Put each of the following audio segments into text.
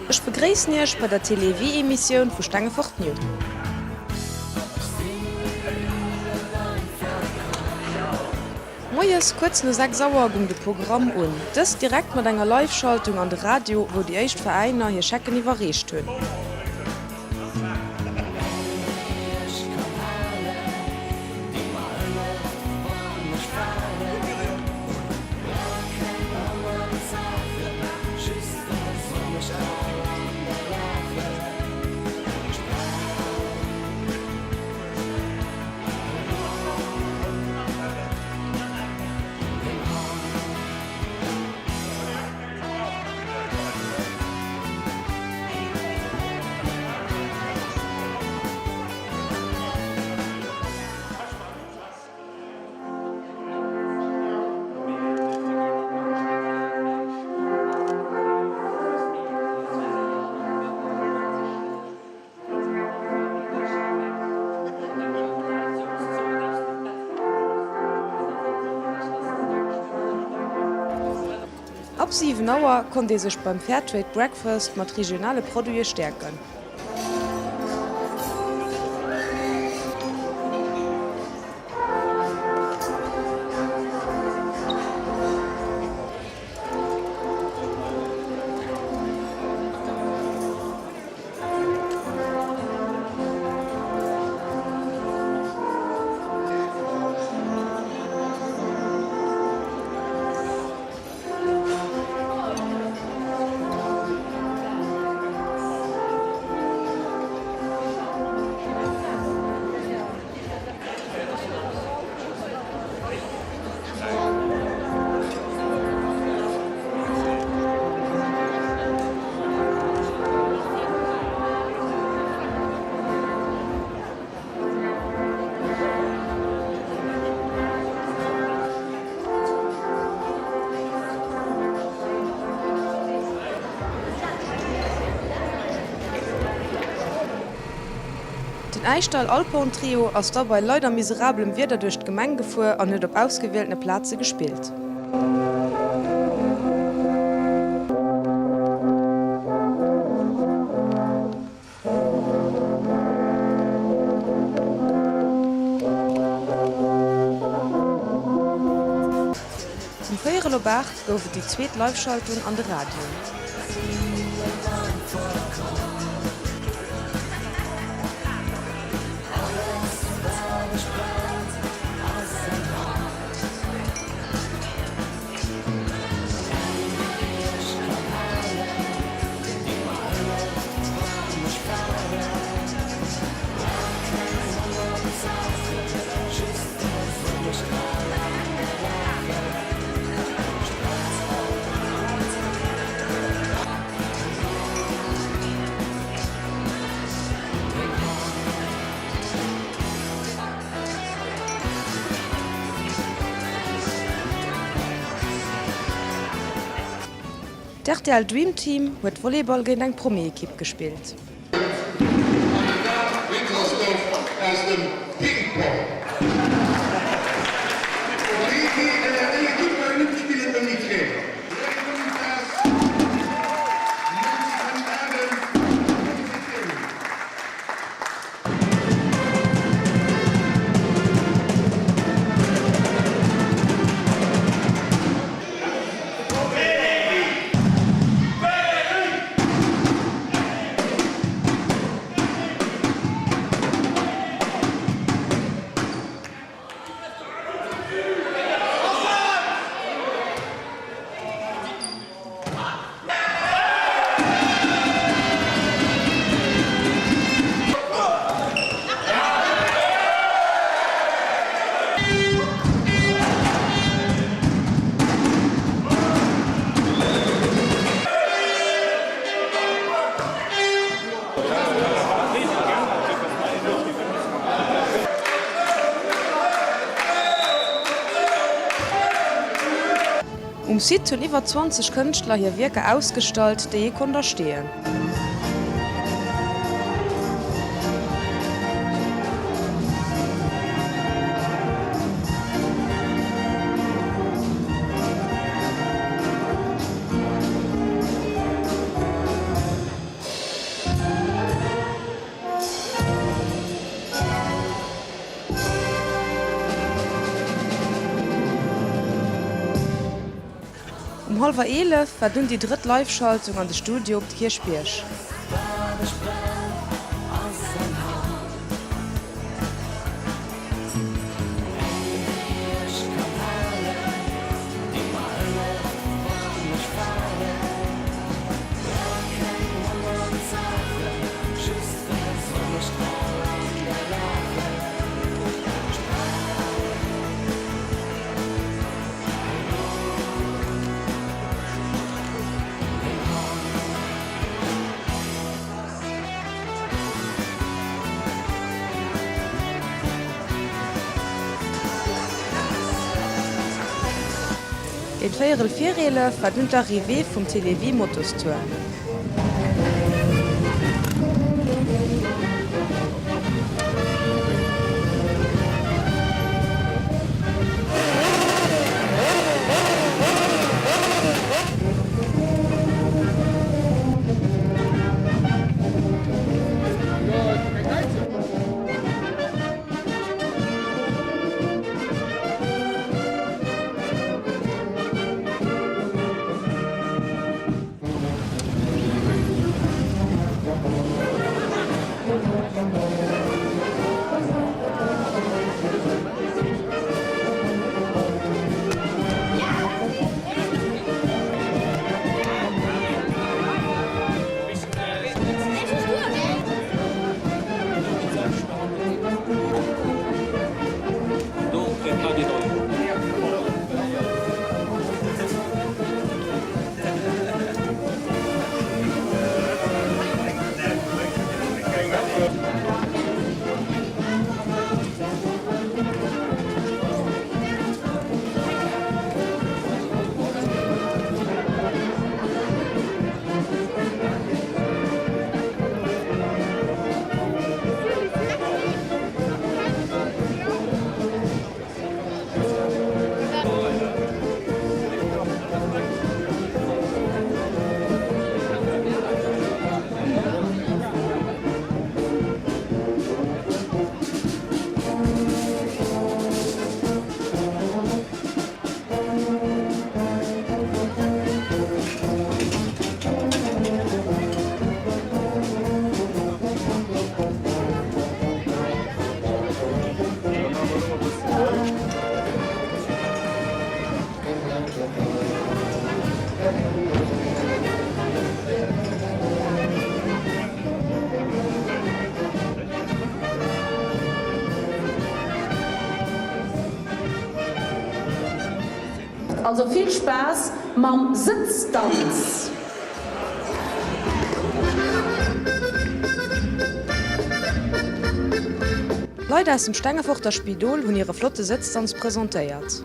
Ech begréissen Iech bei der Télévie-Emissioun vu Stengefort New. Moies kuerz no 6 Auer gung de Programm un, dëst direkt mat enger Live-Schaltung an de Radio, wou déi éischt Veräiner hir Schecken iwwerreecht hunn. Ab 7 Auer konnt ee sech beim Fairtrade Breakfast mat regionale Produite stäerken. Den Äischdall Alphorn Trio ass da bei leider miserabelem Wieder duerch d'Gemeng gefuer an huet op ausgewieltene Plaze gespillt. Um véierel op 8 gouf et déi zweet Live-Schaltung an de Radio. D'RTL Dream Team huet Volleyball géint eng Promi-Ekipp gespillt. An de Dan Wintersdorf aus dem Ping Pong. Déi Ekipp war Olympesch Spiller ouni Trainer. Um Site hunn iwwer 20 Kënschtler hir Wierker ausgestallt, déi ee konnt ersteeën. hallwer 11 war dunn déi drëtt Live-Schaltung an de Studio op de Kierchbierg. Géint véierel vir 11 war dunn d'Arrivée vum Télévie Motostour. Also vill Spaass mam Sëtzdanz! Leit aus dem Stengeforter Spidol hunn hire flotte Sëtzdanz presentéiert.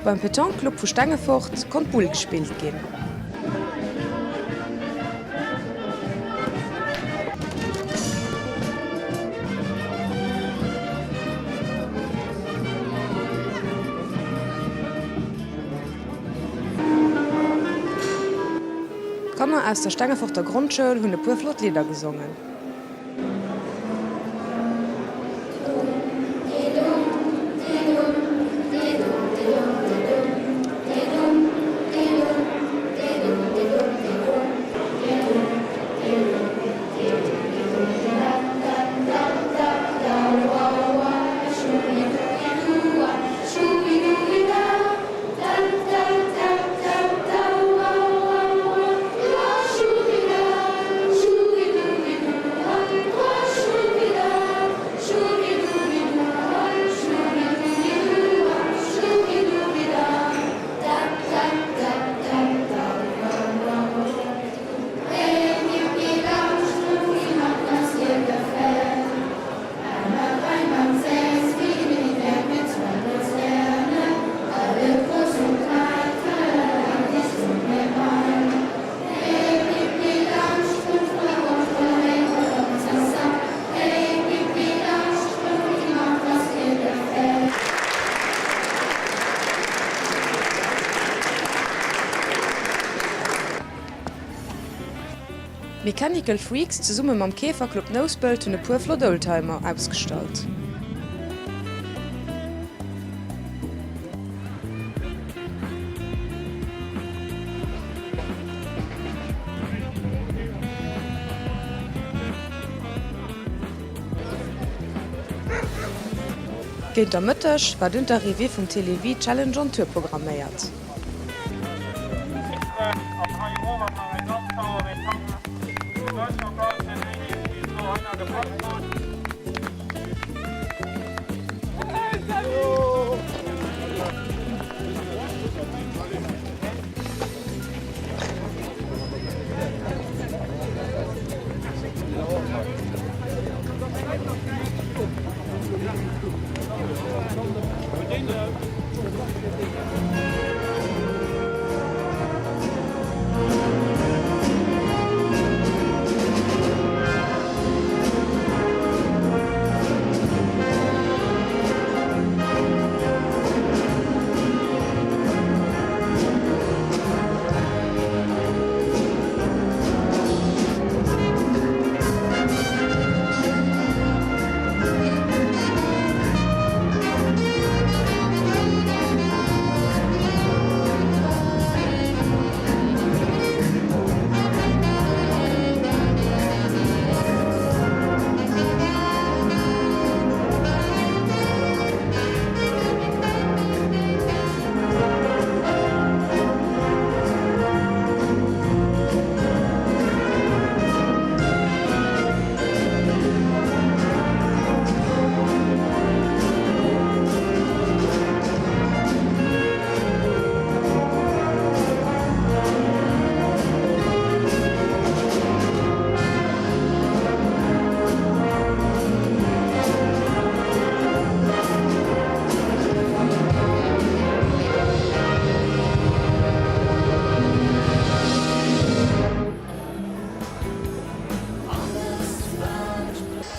Beim Petanque Club vu Stengefort konnt Boule gespillt ginn. D'Kanner aus der Stengeforter Grondschoul hunn e puer flott Lidder gesongen. D'Mechanical Freaks zesumme mam Käferclub Nouspelt hunn e puer flott Oldtimer ausgestallt. Géint der Mëtteg war dunn d'Arrivée vum Télévie Challenge on Tour programméiert.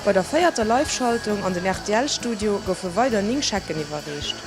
Bei der véierter Live-Schaltung an den RTL-Studio goufe weider 9 Schecken iwwerreecht.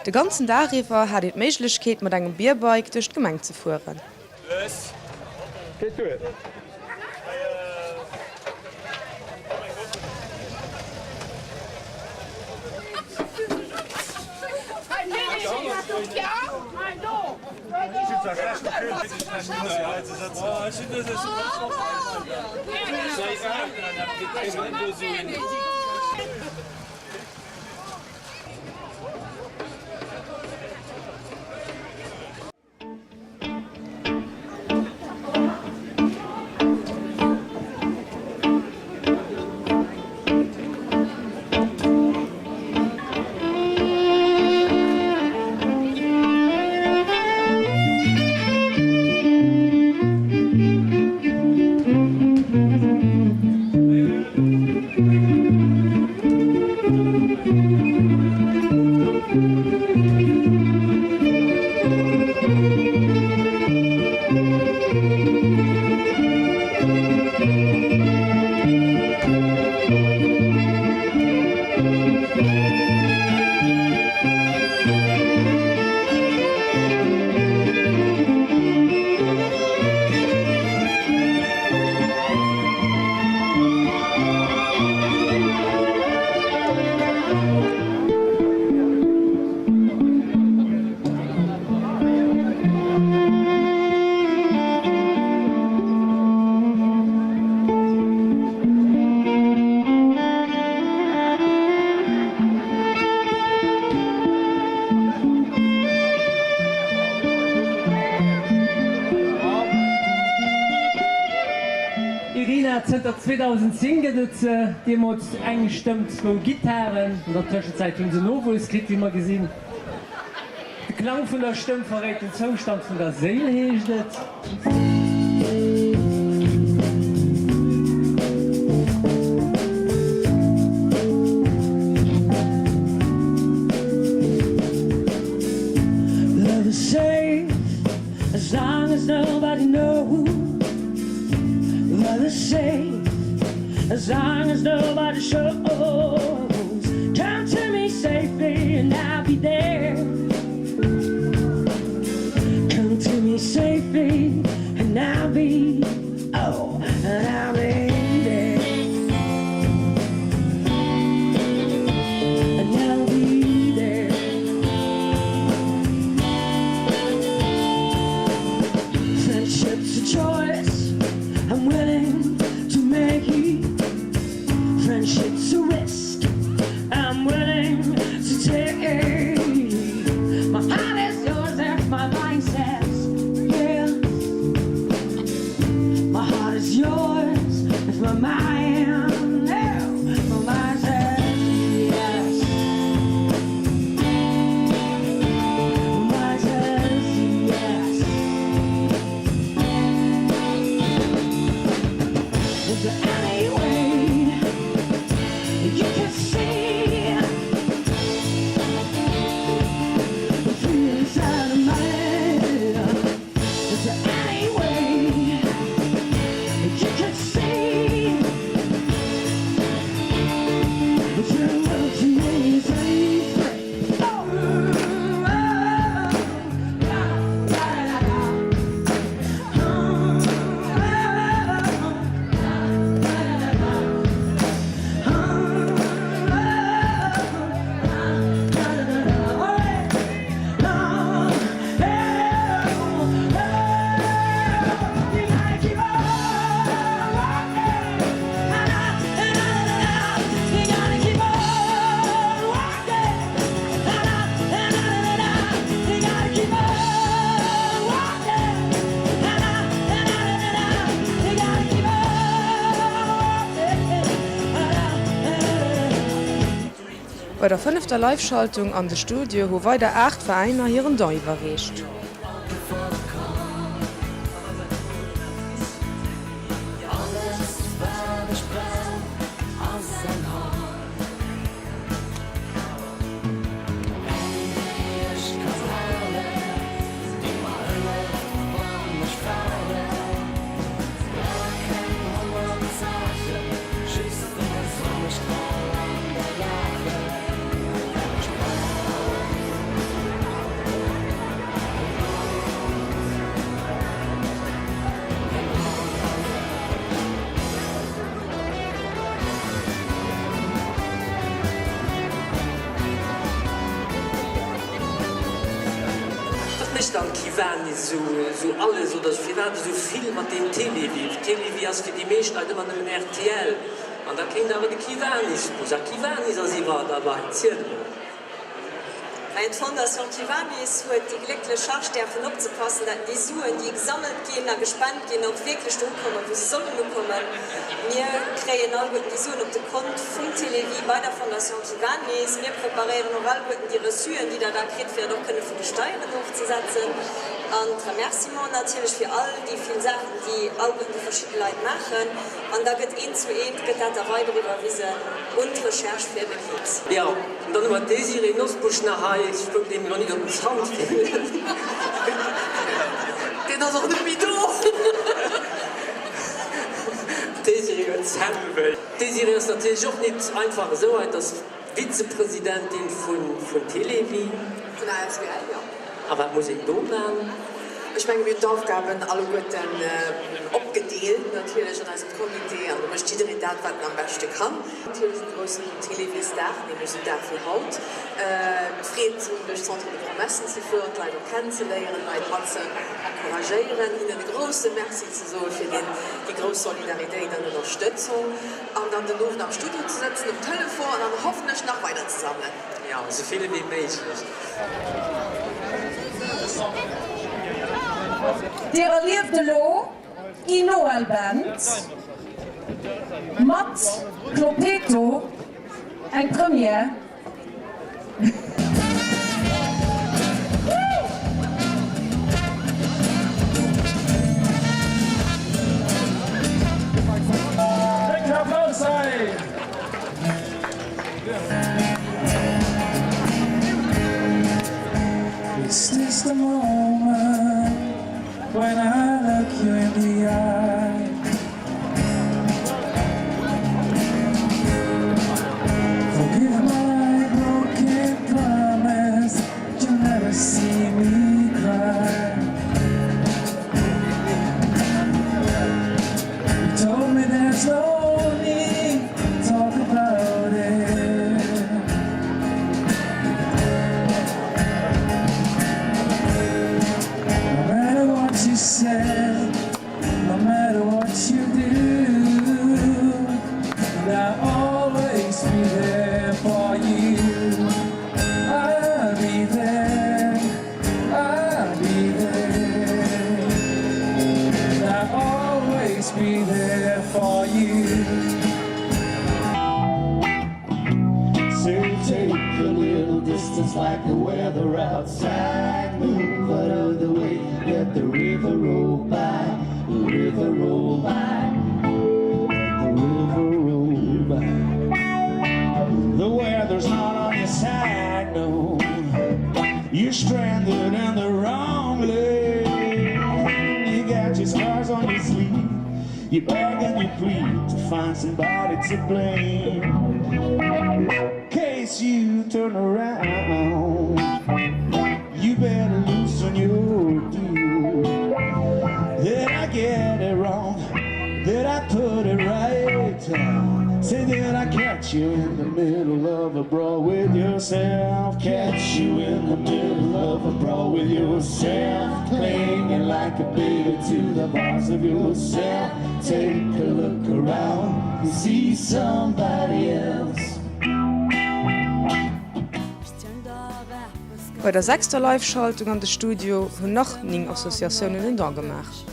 De ganzen Dag iwwer hat een d'Méiglechkeet mat engem Bierbike duerch d'Gemeng ze fueren. Dat zënter 2010 gëtt et se. Deemools eng Stëmm, zwou Gittaren. An der Tëschenzäit hunn se Nowuess kritt, wéi mer gesinn. De Klang vun der Stëmm verréit den Zoustand vun der Séil, heescht et. Bei der fënnefter Live-Schaltung an de Studio hu weider 8 Veräiner hiren Don iwwerreecht. Wat mécht dann Kiwanis esou alles oder firwat esou vill mat deem Télévie? Télévie ass fir déi meescht Leit ëmmer nëmmen rtl an da kéint awer de Kiwanis-Bus a Kiwanis ass iwwerall derbei. Ziel emol. Majo, d'Fondation Kiwanis huet déi glécklech Charge däerfen opzepassen, dat déi Suen, déi gesammelt ginn a gespent ginn, och wierklech do ukommen, wou se sollen ukommen. Mir kréien alleguerten déi Suen op de Kont vum Télévie bei der Fondation Kiwanis. Mir preparéieren och alleguerten déi Reçuen, déi Der da kritt, fir et och kënne vun de Steieren ofzesetzen. An d'Remerciementen natierlech fir all déi vill Saachen, déi alleguerten déi verschidde Leit maachen. An da gëtt eent zu eent gëtt dat da weider iwwerwisen un d'Recherche fir de Kriibs. Jo, an dann hu mer d'Désirée Nosbusch nach hei. Ech wëll deem elo nit op den Zant fillen. Deen ass och net méi do. D'Désirée huet Zännwéi. D'Désirée ass natierlech och nit einfach esou hei. Et ass Vizepresidentin vun Télévie. Vun der asbl, jo. A wat muss een do man? Ech menge mir hunn d'Aufgaben alleguerten opgedeelt natierlech an eisem Comité an do mécht jiddereen dat, wat en am beschte kann. Natierlech um groussen Téléviesdag, nämlech esou en Dag wéi haut, d'Freed ze hunn duerch d'Centre de Promesses ze fueren, d'Leit och kennenzeléieren, d'Leit mat ze encouragéieren, hinnen e grousse Merci ze soe fir déi grouss Solidaritéit an Ënnerstëtzung. An dann den Owend am Studio ze sëtzen, um Telefon an dann hoffentlech nach weider ze sammelen. Jo, esou vill ewéi méiglech. Dir erlieft elo déi Noel Band. Mat Clopeto, eng Première. Décken Applaus hei! Is this the moment when I look you in the eye? Forgive my broken promise You'll never see me cry You told me there's no need to talk about it No matter what you said No matter what you do And I'll always be there for you I'll be there I'll be there And I'll always be there for you Say take a little distance like the weather outside Move out of the way, let the river roll by The river roll by Let the river roll by The weather's not on your side, no You're stranded in the wrong lane You got your scars on your sleeve You beg and you plead to find somebody to blame Case you turn around You better loosen your deal Did I get it wrong? Did I put it right? Say did I catch you in the middle of a brawl with yourself? Catch you in the middle of a brawl with yourself Clinging like a baby to the bars of yourself Take a look around and see somebody else Bei der sechster Live-Schaltung an de Studio hunn nach 9 Associatiounen en Don gemaach.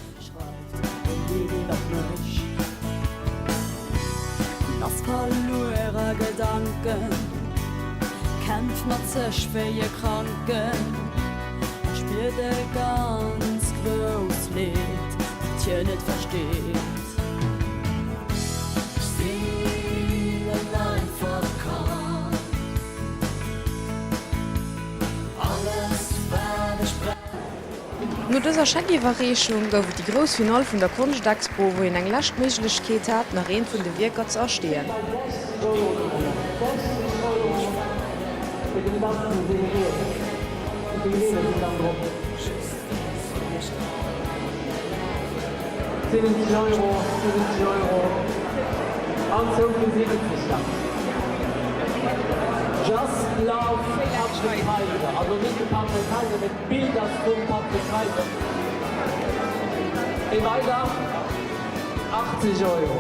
No dëser Scheckiwwerreechung gouf et déi grouss Finall vun der Konschtexpo, wou een eng lescht Méiglechkeet hat, nach eent vun de Wierker ze ersteeën. 70 Euro, 70 Euro an zou fir 70 dann. Just Love Patrick Kayser, also net de Patrick Kayser, mee d'Bild ass vum Patrick Kayser. Ee weider, 80 Euro.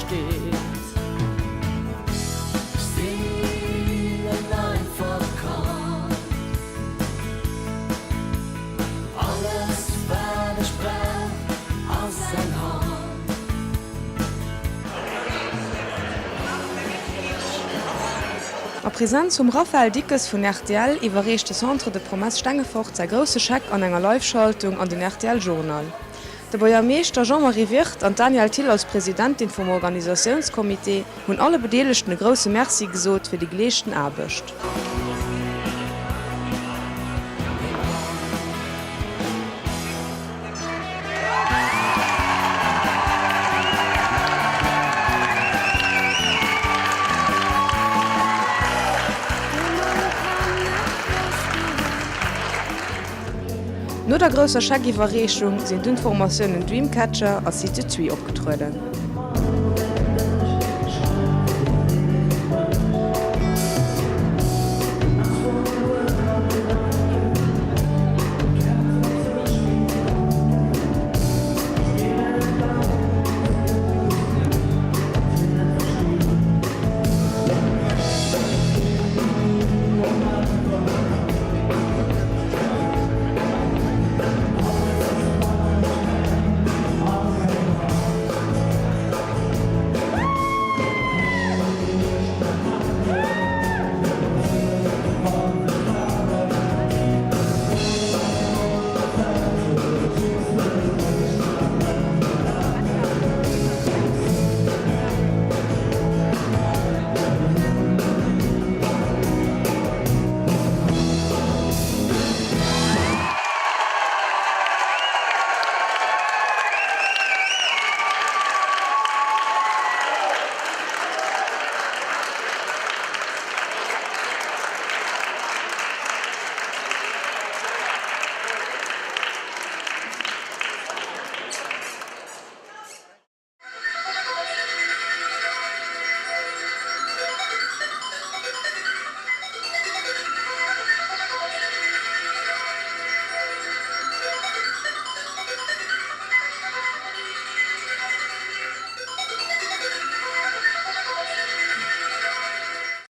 steet. Ech sinn en einfacht Kand. Alles wat ech brauch ass eng Hand. A Präsenz vum Raphaël Dickes vun rtl iwwerreecht de Centre de Promesses Stengefort säi grousse Scheck an enger Live-Schaltung an den rtl Journal. De Buergermeeschter Jean-Marie Wirth an d'Danièle Thill als Presidentin vum Organisatiounscomité hunn alle Bedeelegten e grousse Merci gesot fir déi geleeschten Aarbecht. No der grousser Scheckiwwerreechung sinn dunn d'Formatiounen Dreamcatcher a Cité Thuy opgetrueden.